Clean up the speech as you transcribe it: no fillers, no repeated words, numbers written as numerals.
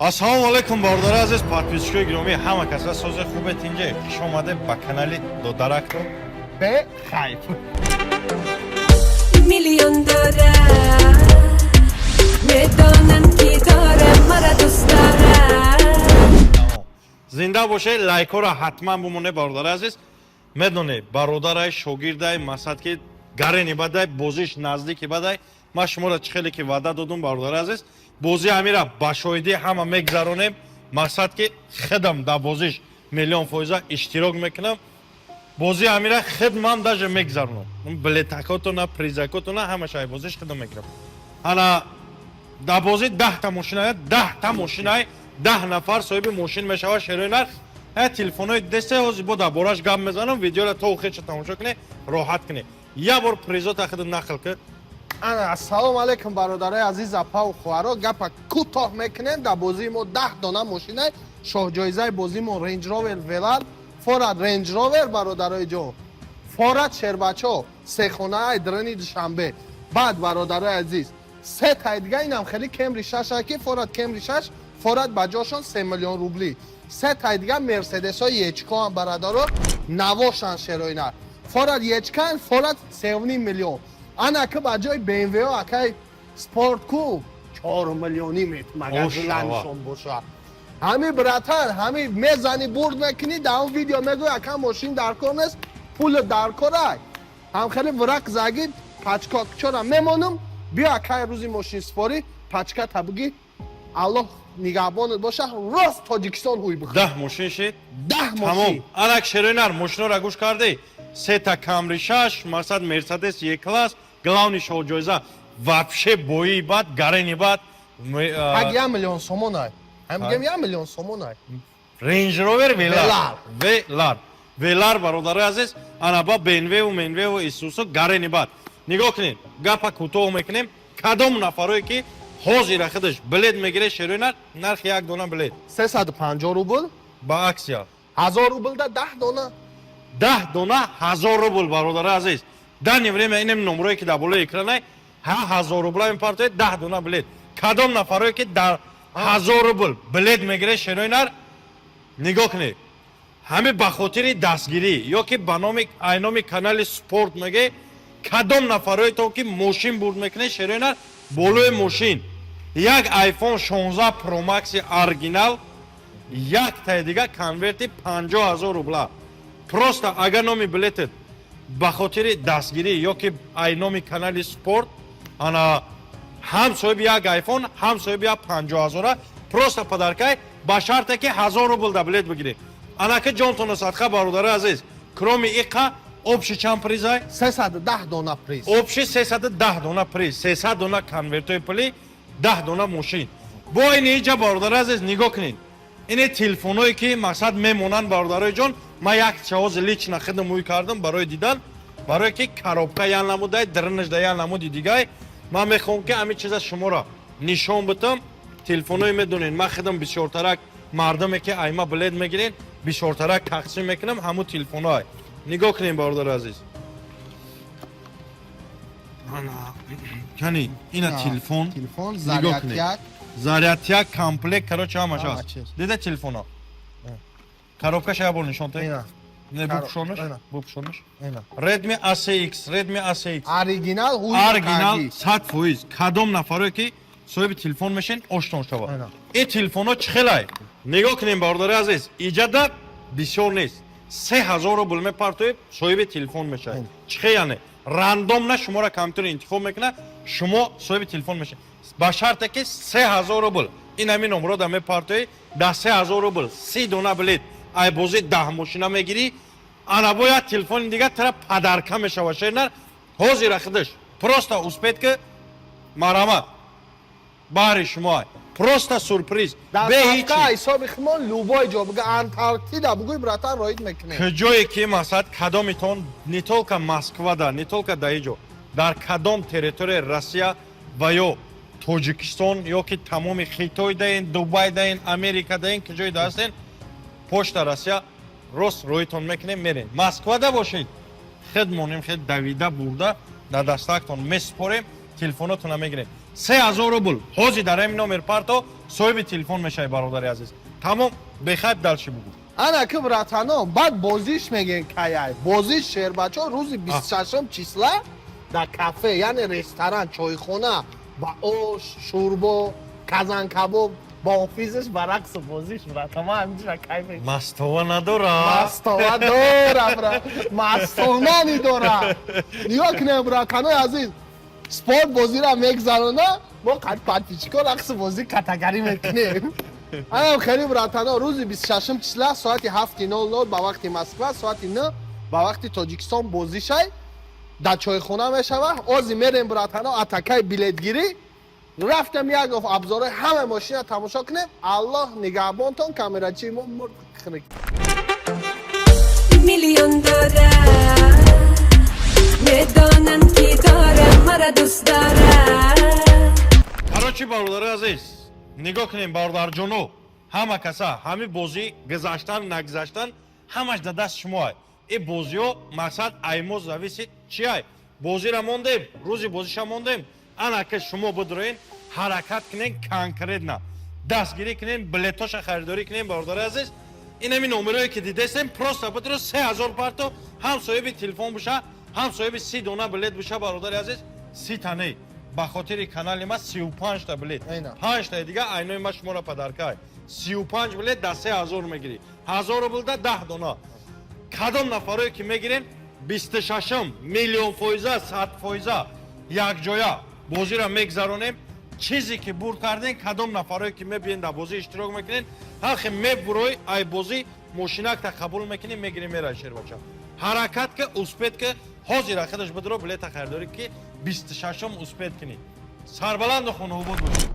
Ассалому алайкум, бародари азиз, подписчикои гиромӣ, ҳама каса сози хубе, тинҷе. Хуш омадед ба канали Додаракто. Бе хайп. Миллион дорам, медонам, ки дорам, мара дӯст дорам. Тамом. Зинда бошед, лайкҳоро ҳатман бимонед, бародари азиз. Медонед, бародарай, шогирдай, масад ки гарени бадай, бозиш наздики бадай. Ман шуморо чӣ хеле ки ваъда додум, бародари азиз, бозӣ ҳамира ба шоҳидӣ ҳама мегзаронем. Мақсад ки худам дар бозиш миллион фоиза иштирок мекунам. Бозӣ ҳамира хидмам даже мегзаронам. Билетакотона, призакотона, ҳамаша ай бозиш худам мегирам. Ана дар бозӣ 10-та мошина, 10-та мошинай, 10 нафар соҳиби мошин мешавад, шерои нарх. Ҳа, телефонҳои десе ҳозир бо дар бораш гап мезанам. Видеоро то охирша тамошо кунед, роҳат кунед. Як бор призота худ нақл кун. Ана, ассалому алайкум, бародарои азиз, апаву хоҳаро. Гапа кӯтоҳ мекунем: дар бозии мо 10 дона мошинай. Шоҳҷоизаи бозии мо Range Rover Velar, форад Range Rover, бародарои ҷон, форад шербачо, сехонаи драни Душанбе. Баъд, бародарои азиз, се тай дига инам хеле Кемри шаша, ки форад Кемри шаш, форад ба ҷошон 3 миллион рубли. Се тай дига Мерседесҳои ечкоам, бародаро, навошан, шероина, форад ечкан, форад 3,5 миллион. Ана ки ба ҷои БМВ акай спортку 4 миллионӣ метмагар ланшон боша. Ҳами, братан, ҳами мезани, бурд мекунӣ, дар он видео мегӯй: «Ака, мошин дар кор нест, пул дар корай». Ҳам хеле врақ заги пачка чора мемонам. Биё, акай, рӯзи мошинсупорӣ пачка табуги. Аллоҳ нигаҳбонат боша, рост Тоҷикистон ҳуй бихӯр. 10 мошин шид. 10 Тамом. мошин. Анак, шерои нар, мошиноро гӯш кардӣ: сета Камри шаш, мақсад Мерседес Е класс, главный шоҳҷоиза вообще бои бад, гарени бад. Ак 1 миллион сомонай, ҳам мегем, 1 миллион сомонай. Range Rover Velar. Velar. Velar. Velar, бародари азиз, ана ба BMW, BMW, Исусу, гарени бад. Нигоҳ кунед, гапа кӯтоҳ мекунем. Кадом нафарое ки ҳозира худаш билет мегиред, шерои нар, нархи як дона билет? 350 рубл. Ба аксия. 1000 рубл да 10 дона. 10 дона 1000 рубл, бародари азиз. Данный время инем номрое ки дар болои экранай, ҳа, 1000 рубла мепартоед, 10 дона билет. Кадом нафарое ки дар 1000 рубл билет мегиред, шерои нар, нигоҳ кунед, ҳаме ба хотири дастгирӣ ё ки ба номи айноми канали Спорт меге, кадом нафароетон ки мошин бурд мекунед, шерои нар, болои мошин як iPhone 16 Pro Max оригинал, як таи дига конверти 50 000 рубла. Просто агар номи билетет ба хотири дастгирӣ ё ки айноми канали Спорт, ана ҳам соҳиби як айфон, ҳам соҳиби як 50 ҳазора, просто подаркай, ба шарте ки 1000 рубл да билет бигиред. Анаки ҷонтону садқа, бародари азиз, кроме иқа общий чанд призай? 310 дона приз. Общий 310 дона приз, 300 дона конвертои пулӣ, 10 дона мошин. Бо ин иҷа, бародари азиз, нигоҳ кунед, ине телефоное ки мақсад мемонанд. Бародарои ҷон, ман як чаҳози лично хидм ӯй кардам барои дидан, барое ки коробка як намудай, дрнажда як намуди дигай. Ман мехоҳам, ки ҳамин чиза шуморо нишон битам. Телефоное, медонед, ман хидм бисёртарак мардуме ки айма билет мегирен, бисёртарак тақсим мекунам ҳамун телефоное. Нигоҳ кунем, бародари азиз. Ана, кани, ина телефон. Телефон. Нигоҳ кунед. Зарядтяк. Зарядтяк, комплект, короче, ҳамаш Ҳама ҳаст. чиз. Дида, телефоно, коробкаша як бор нишон те. Ина. Не, бупӯшонаш. Ина. Бупӯшонаш. Ина. Redmi A3X, Redmi A3X. Оригинал ҳуй. Оригинал 100%. Кадом нафаре ки соҳиби телефон мешен, оштон шава. Ина. Ин телефонҳо чӣ хелай? Нигоҳ кунем, бародари азиз, иҷада бисёр нест, 3000 рубл мепартоед, соҳиби телефон мешавед. Ина. Чӣ хел? Яъне рандомно шуморо компютер интихоб мекунад, шумо соҳиби телефон мешавед, ба шарте ки 3000 рубл ин ҳамин номро да мепартоӣ. Дар 3000 рубл 30 дона билет ай бозӣ 10 мошина мегирӣ, ана бояд телефони дигар тара подарка мешава. Шернар, ҳозира худаш просто успеть ки марамат баҳри шумо, просто сюрприз, бе Дар ҳичи. ҳисоби химон любой ҷо буга, Антарктида бугӯй, братан, роид мекунем. Куҷое ки мақсад кадомитон, не только Москвада, не только дар иҷо, дар кадом территорияи Россия ва ё Тоҷикистон ё ки тамоми Хитой даен, Дубай даен, Америка даен, куҷое да ҳастен, Почта Россия рост роитон мекунем, мерем. Москвада бошед, хед монем, хед давида бурда дар дастактон месупорем, телефонотона мегирем. 3000 рубл ҳозир дар ҳамин номер парто. Соҳиби телефон мешавӣ, бародари азиз. Тамом, бехайб, дальше бугӯ. Ана ки, братано, баъд бозиш мегӯем каяй. Бозиш, шербачо, рӯзи 26 числа дар кафе, яъне ресторан, чойхона, ба ош, шӯрбо, казанкабоб, ба офизиш, ба рақсу бозиш. Брата, ма ҳаминҷа кайф. Мастова надора? Мастова дора, бра, мастонани дора. Нигоҳ кунем, братанои азиз, спорт бозира мегзарона, мо қад подписчико рақсу бозӣ катагарӣ мекунем. Анам хеле, братано, рӯзи 26 числа соати 7:00 ба вақти Москва, соати 9 ба вақти Тоҷикистон бозишай дар чойхона мешава. Ози мерем, братано, атакаи билетгирӣ рафтем, як обзорои ҳама мошина тамошо кунем. Аллоҳ нигаҳбонтон. Камерачии мо мурд хирик. Миллион дорад, медонам, ки дорам, мара дӯст дорад. Короче, бародари азиз, нигоҳ кунем, бародарҷоно, ҳама каса ҳами бозӣ гузаштан, нагузаштан ҳамаш дар даст шумоай. И бозиҳо мақсад аймо зависит чиай. Бозира мондем, рӯзи бозиша мондем. Ана ки шумо бидроен, ҳаракат кунен, конкретно дастгирӣ кунен, билетоша харидорӣ кунен, бародари азиз. Инами номерое ки дидестем, просто бидро, 3000 парто, ҳам соҳиби телефон буша, ҳам соҳиби 30 дона билет буша. Бародари азиз, 30 тане ба хотири канали ма 35-та билет, Айна. панҷтаи дига айнои ма шуморо подаркай. 35 билет дар 3000 мегирӣ, 1000 рубл да 10 дона. Кадом нафарое ки мегирем, 26-м миллион фоиза, 100% якҷоя бозиро мегзаронем. Чизе ки бурд кардем, кадом нафарое ки мебиен, дар бозӣ иштирок мекунен, ҳархе мебурой ай бозӣ, мошинакта қабул мекунем, мегирем, мерай. Шербача, ҳаракат ки, успеть ки, ҳозир худаш бидро, билета харидорӣ ки, 26-м успеть кунӣ. Сарбаланду хонаобод бошед.